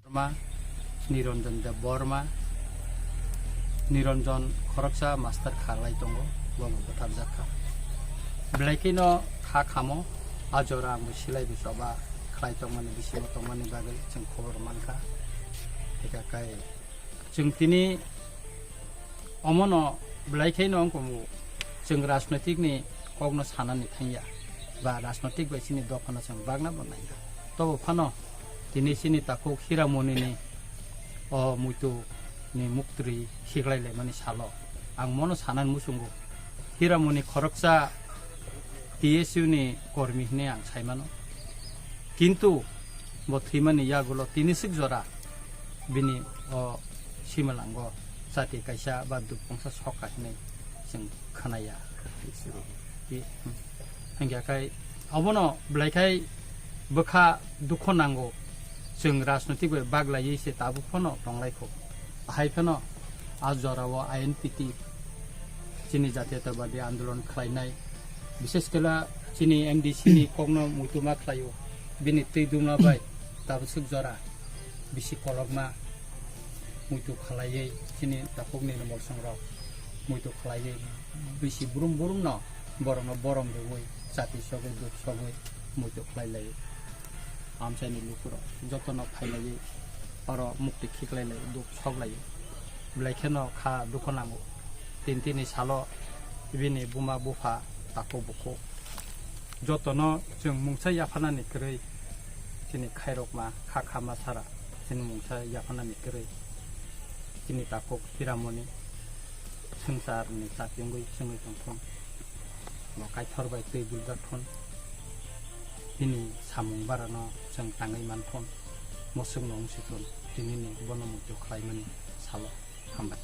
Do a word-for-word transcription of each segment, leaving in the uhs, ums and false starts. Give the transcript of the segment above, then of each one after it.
Borma, Niranjan Deb Borma, Niranjan khoroksa master khalai tongo, bo bo bwtharjak kha. Belai kheno kha khamo, a jora ang bo silai bo choba khlai tongmani, bisingo tongmani bagwi chwng khobor mankha. Eka kai chwng tini omono belai kheno wngkha chwng rajnoitikni kokno sanani thangya, ba rajnoitik bai chini dophano chwng bagna bo nangya. Tobo phano tini chini takhuk Hiramonini o muitu ni muktwi khiklai laimani salo ang mono sanani muchungo Hiramoni khoroksa T S U ni kormi hinwi ang saimano. Kintu bo thwimani yagulo tini swk jora bini o simalango chati kaisa ba dukpungsa sokha hinwi chwng khnaya. Ti-, hmm. Hingkha khai obono belai khai bwkha dukho nango. Chwng rajnoitik bai baglaiwi se tabuk phano tonglaikho. Ahai phano a jorao I N P T chini jatiyatabadi andolon khlainai, bishes khe chini M D C ni kokno muitu ma khlaio, bini twi duma bai tabuk swk jora bisi kolokma muitu khlaiwi chini takhukni ni molsongrok muitu khlaiwi bisi brum brumno borokno borom rwui chati sogwi duk sogwi muitu khlai laio. Amchaini lukurok jotono phai laiwi oro mukti khiklai lai duk sok laio. Belai kheno kha dukho nango. Tin tini salo bini buma bupha takhuk bukhuk jotono chwng mungsa yaphanani kwrwi chini khairokma kha khama sara chini mungsa yaphanani kwrwi chini takhuk Hiramoni swngcharni chati wngwi chwngwi tongthun. Bo kaithor bai twi buljak thun. Bini samung barano chwng tangwi man thun. Mwswkno wngsi thun. Tinini bono muitu khlaimani salo. Hambai.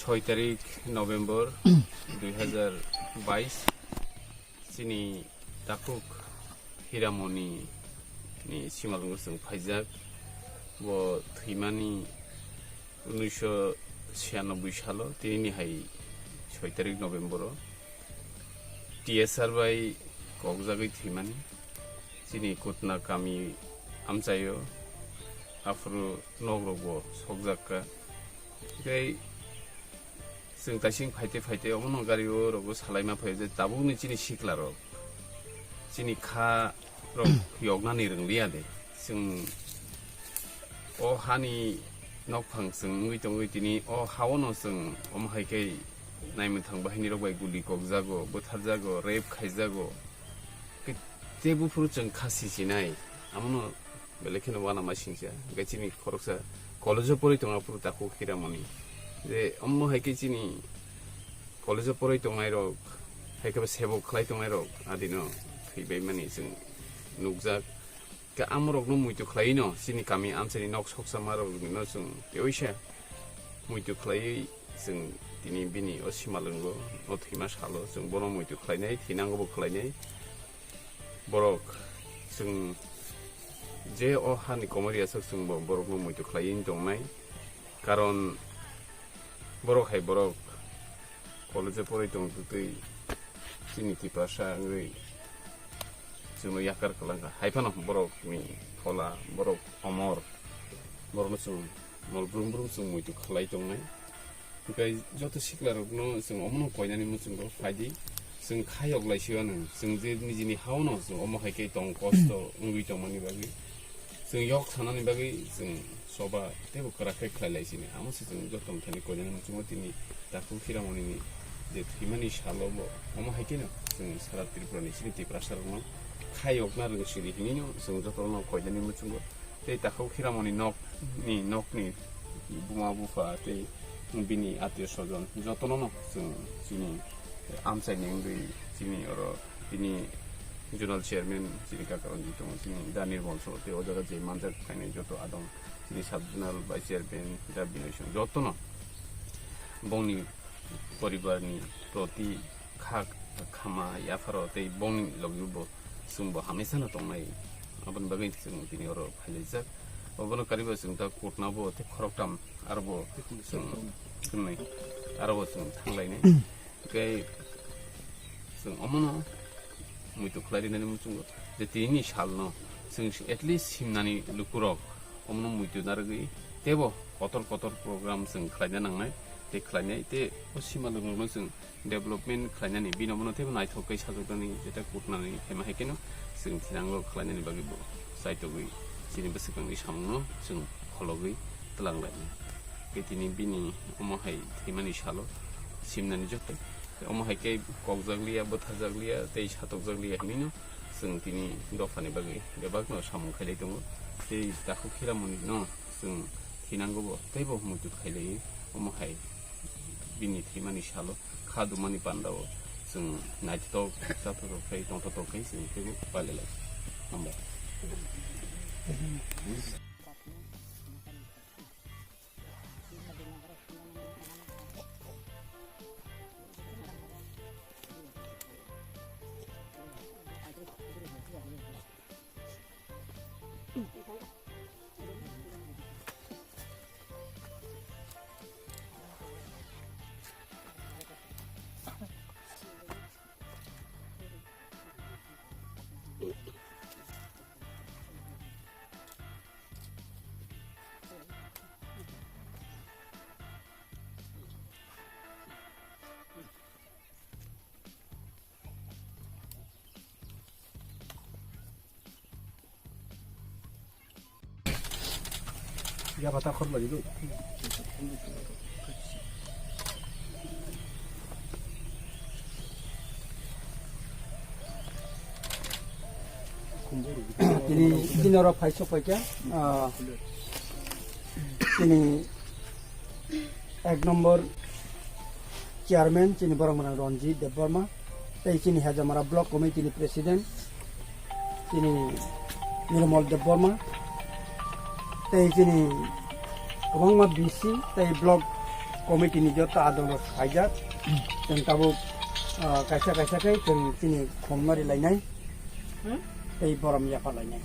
Soi tarik November dui hazar bais, chini takhuk Hiramoni ni simalwngo chwng phaijak. Bo thwimani unnish sho chhiyanobbai salo, tinini hai soi tarik November o T S R bai kokjagwi thwimani. Chini Kutna kami amchaio, aphuru nok rokbo sokjak kha. Tei chwng taising phaite phaite omono gari o rogo salaima phaio je tabukni chini sikla rok, chini kha rok yoknani rwngliya de. Chwng o hani nokphang chwng wngwi tongwi tini o haono chwng omo hai khe naimwthang bahaini rok bai guli kokjago, bwtharjago, rape khaijago. Ke-, tei buphuru chwng kha sichinai, amono belai kheno uanama singcha. Hingkhe chini khoroksa college o porwi tongo aphuru takhuk Hiramoni. Je omo hai khe chini college o porwi tongnai rok, hai khe bo sebo khlai tongnai rok adino thwibaimani chwng nukjak. Khe amorokno muitu khlaino chini kami amchaini nok soksa marokno chwng teoisa muitu khlaiwi chwng tini bini o simalwngo, o thwima salo chwng bono muitu khlainai, thwinango bo khlainai. Borok chwng je o hani komori aswk chwngbo borokno muitu khlaiwi tongnai. Karon borok hai borok college o porwi tong twtwi chini Tiprasa wngwi chwngno yakar kwlangkha. Hai phano borokni phola, borok omor, borokno chwng mol brum brum chwng muitu khlai tongnai. Hwnkhe joto siklarokno chwng omono koinani muchungo phaidi, chwng khayok lai siya nang, chwng je nijini haono chwng omo hai khe tong kosto wngwi tongmani bagwi, chwng yok sanani bagwi chwng choba teibo kwrak khe khlai lai sini. Amo se chwng joto mthani koinani muchungo tini takhuk Khiramoni ni je thwimani salo bo omo hai kheno chwng sara Tripura ni chini Tiprasa rokno khayokna rwng sini hinwi no chwng jotono koinani muchungo. Tei takhuk Khiramoni nok ni, nok ni buma bupha tei bini atio sojon jotono no chwng chini amchai ni wngwi chini oro bini zonal chairman chini kaka Ranjit tongo, chini da Nirmal so tei o jaga je manjak khainai joto adong chini sub zonal vice chairman da Binoy Singh jotono bongni poribar ni proti kha khama yapharo tei bongni logi bo chwng bo hamesa no tongnai. Aboni bagwi chwng tini oro phailaijak. Obono kariba chwng ta kutna bo tei khoroktham aro bo chwng kwnwi aro bo chwng thanglainai. Tei chwng omono muitu khlai rinani muchungo je tini salno chwng at least simnani lukurok omono muitu narwgwi teibo kotor kotor program chwng khlaina nangnai tei khlainai tei o simalwkno chwng development khlainani, bini omono teibo naithok khe sajoknani, jeta kutnani, hema hai kheno chwng thinango khlainani bagwi bo chaitogwi chini bwswkangni samungno chwng khologwi twlang lainai. Khe tini bini omo hai thwimani salo simnani joto omo hai khe kokjakliya, bwtharjakliya tei satokjakliya hinwino chwng tini dophani bagwi bebakno samung khailai tongo. Tei takhuk Khiramoni no chwng thinango bo teibo muitu khailaiwi omo hai bini thwimani salo kha dumani pandao chwng naithotok chathotok khai tongthotok khai chwng teibo pailai lai. Hambai. Ya, bata khor lagi tu. Tini, tini oro phai sok phai kha, ah, tini ek number chairman chini borok mwnang Ranjit Debbarma, tei chini Hajamara block committee ni president chini Nirmal Debbarma, tei chini kwbangma B C tei block committee ni joto adong rok phaijak. Chwng tabuk, ah, kaisa kaisa khe chwng chini khumnari lainai tei borom yapha lainai.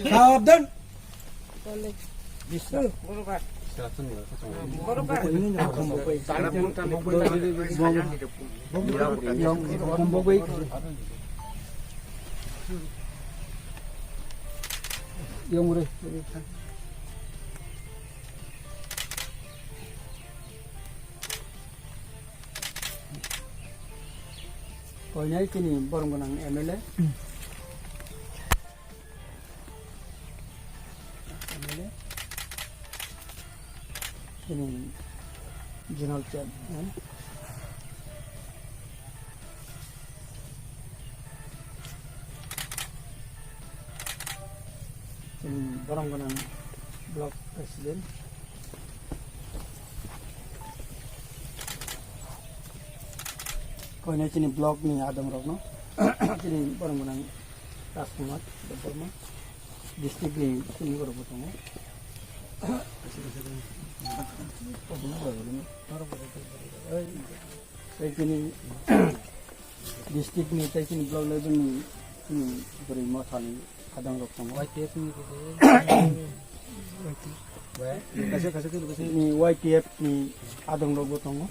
Sabdan! Koinai chini borom gwnang M L A. M L A, chini General Chairman, chini borom gwnang Block President, koinai chini block ni adong rokno, chini borom gwnang Rajkumar Debbarma, district ni sini borok bo tongo. Tei chini district ni tei chini block level ni, hmm, bwrwi motha ni adong rok tongo. Y T F ni, ni Y T F ni adong rok bo tongo.